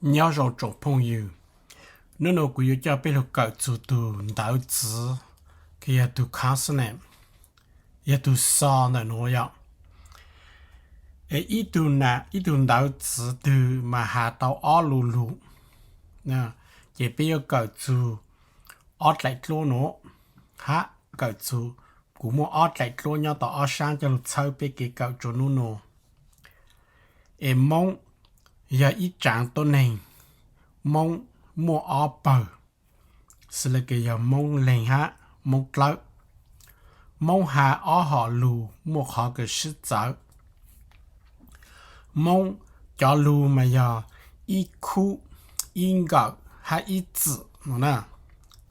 Nyob zoo tsoom phooj ywg, hnub no kuv yuav coj peb lug kawm txug tug ntawv txwv, kws yog tug consonant, yog tug xo ntawm nuav yom. Ib tug ntawv txwv twg mas has tau ob lu lug, ces peb yuav kawm txug ob dlaim dluab nuav hab kawm txug, kuv muaj ob dlaim dluab nyob tom ob saab coj lug txhawb peb kev kawm rua hnub no. Es Moob yog ib tsaav tuab neeg, Moob muaj ob pawg, xws le kws yog Moob Leeg hab Moob Dlawb. Moob has ob hom lug muaj qhov kws sib txawv. Moob cov lug mas yog ib khub, ib nkawm hab ib txwm no na.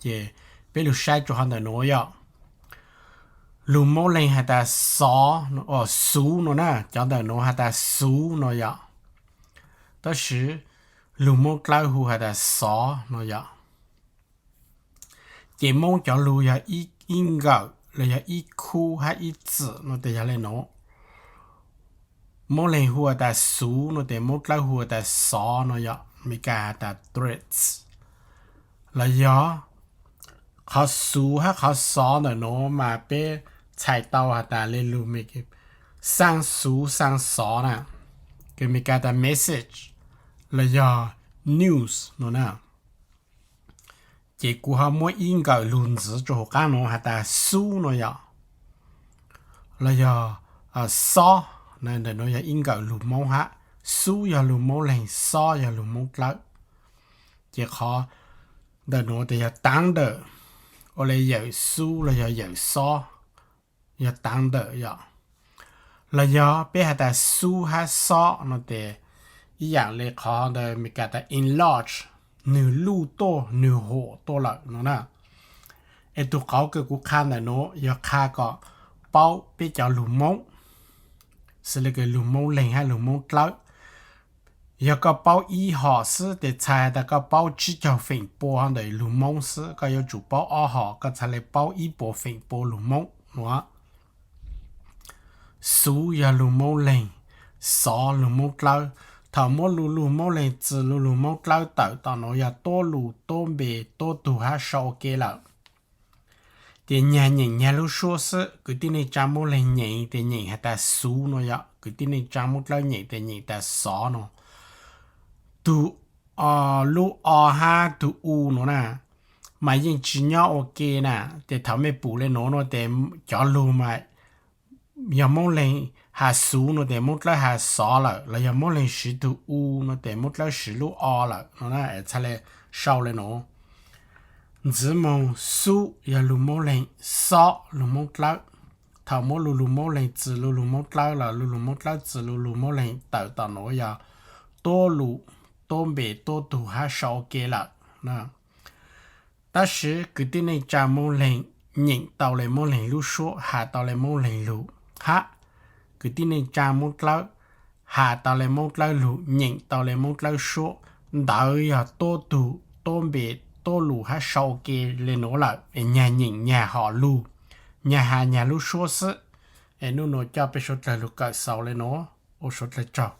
Ces peb lug saib rua qhov ntawm nuav yom. Lug Moob Leeg has tas xov, xuv no na, cov ntawm nuav has tas xuv no yom. Tab sis lug Moob Dlawb hu has tas xov no yom. Ces Moob cov lug yog ib nkawm los yog ib khub hab ib txwm no tes yog le nuav. Moob Leeg hu has tas xuv no tes Moob Dlawb hu has tas xov no yom, Meskas has tas threads. Los yog qhov xuv hab qhov xov ntawm nuav mas peb txhais tau has tas le lug xaa xuv xaa xov na, kws Meskas tas message los yog news no na. Ces kuv ho muab ib nkawm lug ntxiv rua huv qaab nuav has tas xub no yom, los yog xob. Ntawm nuav yog ib nkawm lug Moob hab, xub yog lug Moob Leeg, xob yog lug Moob Dlawb. Ces qhov ntawm nuav tes yog taav ntawm, ua le yawm xub los yog yawm xob, yog taav ntawm yom. Los yog peb has tas xub hab xob no tes ib yaam le qhov ntawd Meskas tas enlarge, nwg luj tuaj, nwg huam tuaj lawm no na. Es tug qauv kws kuv qha ntawm nuav yog qha kom paub peb cov lug Moob, xws le kws lug Moob Leeg hab lug Moob Dlawb. Yog koj paub ib hom xwb tes txhais has tas koj paub tsib caug feem pua ntawm lug Moob xwb, koj yuav tsum paub ob hom koj txhaj le paub ib puas feem pua lug Moob no. Xub yog lug Moob Leeg, xov lug Moob Dlawb. Thaum muab lu lug Moob Leeg txwm lu lug Moob Dlawb tawm tom nuav yog tuab lug, tuab npe, tuab tug hab sau ua ke lawm. Ces nyag nyeem nyag lub suab xwb, kwv tij neej tsaa Moob Leeg nyeem tes nyeem has tas xub no yom, kwv tij neej tsaa Moob Dlawb nyeem tes nyeem tas xov no. Tug lub o hab tug u no na, mas yeej tsis nyob ua ke na. Ces thaum mej pum le nuav no tes cov lug mas yog Moob Leeg has xub no tes Moob Dlawb has xov lawm, los yog Moob Leeg siv tug u no tes Moob Dlawb siv lub o lawm no na. Txhaj le sau le nuav. Ntxiv moog, xub yog lug Moob Leeg, xob lug Moob Dlawb. Thaum muab lu lug Moob Leeg txwm lu lug Moob Dlawb los lu lug Moob Dlawb txwm lu lug Moob Leeg tawm tom nuav yog tuab lug, tuab npe, tuab tug hab sau ua ke lawm. Tab sis kwv tij neej tsaa Moob Leeg nyeem tau le Moob Leeg lub suab, has tau le Moob Leeg lug, hab kwv tij neej tsaa Moob Dlawb has tau le Moob Dlawb lug, nyeem tau le Moob Dlawb suab, ntawd yog tuab tug, tuab npe, tuab lug hab sau ua ke le nuav lawm es nyag nyeem nyag hom lug, nyag has nyag lub suab xwb. Es nub nua coj peb suav dlawg lug kawm xaus le nuav, ua suav dlawg tsaug.